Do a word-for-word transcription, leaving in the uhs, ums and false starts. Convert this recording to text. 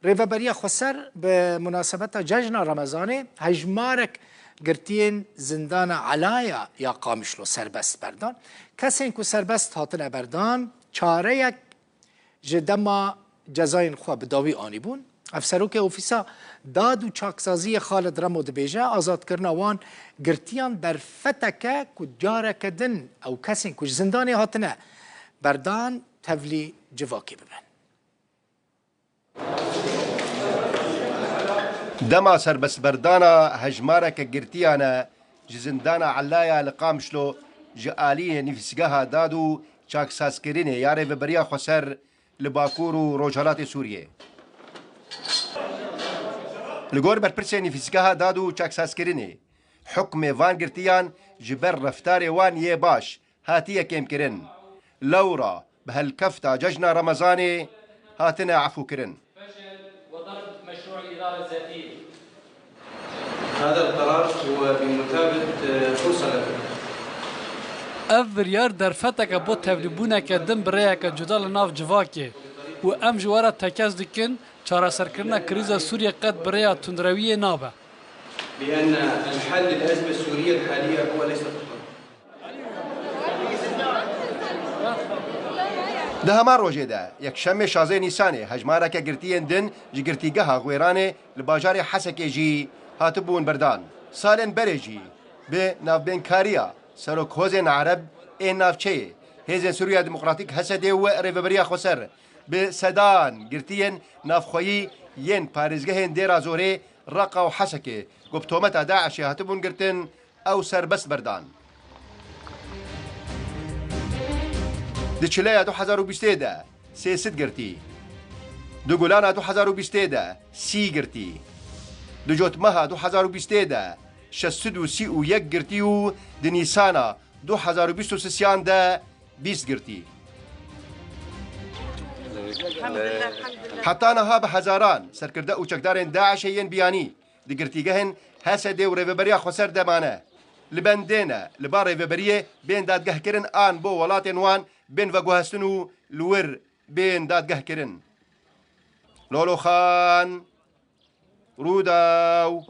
Rêveberiya Xweser bi munasebeta Cejna Remezanê hejmarek girtiyên zindana Elaya ya Qamişlo serbest berdan. Kesên ku serbest hatine berdan, çareyek ji dema cezayên xwe bi dawî anîbûn. Hevserokê Ofîsa Dad û Çaksaziyê Xalid Remo dibêje, azadkirina wan girtiyan derfetek e ku careke din ew kesên ku ji zindanê hatine berdan tevlî civakê bibin. Dema serbestberdana hejmareke girtiyan e ji zindana Elaya li Qamişlo ji aliyê Nivîsgeha Dad û Çaksazkirinê ya Rêveberiya Xweser li Bakur û Rojhelatê Sûriyê. Li gor berpirsê Nivîsgeha Dad û Çaksazkirinê, hukmê van girtiyan ji ber reftarê wan yê baş hatiye kêmkirin. Lewra bi helkefta cejna Remezanê hatine efûkirin. فشل وضرب مشروع الإدارة الذاتية. هذا القرار هو بمثابة فرصة لكم. Ev biryar derfetek e bo tevlîbûneke din bi rêyeke cuda li nav civakê û em ji we re tekez dikin, çareserkirina krîza Sûriyê qet bi rêya tundrewiyê nabe. بأن الحل للأزمة السورية الحالية هو ليس خطوة. Di heman rojê de, yekşemê şazê Nîsanê, hejmareke girtiyên din ji girtîgeha Xwêranê li bajarê Hesekê jî hatibûn berdan. Salên berê jî bi navbênkariya serokhozên Ereb ên navçeyê, Hêzên Sûriya Demokratîk, H S D, û Rêveberiya Xweser bi sedan girtiyên navxweyî yên parêzgehên Dêra Zorê, Reqa û Hesekê ku bi tometa DAIŞê hatibûn girtin, ew serbest berdan. Di Çileya du hezar û bîstê de sê sed girtî, di Gulana du hezar û bîstê de sî girtî, di Cotmeha du hezar û bîstê de şeş sed û sî û yek girtî û di Nîsana du hezar û bîst û sisiyan de bîst girtî. Heta niha bi hezaran serkirde û çekdarên DAIŞê yên biyanî di girtîgehên H S D û Rêveberiya Xweser de mane. Li bendê ne, li ba rêveberiyê bên dadgehkirin an bo welatên wan bên veguhestin û li wir bên dadgehkirin. Lolo Xan, Rûdaw.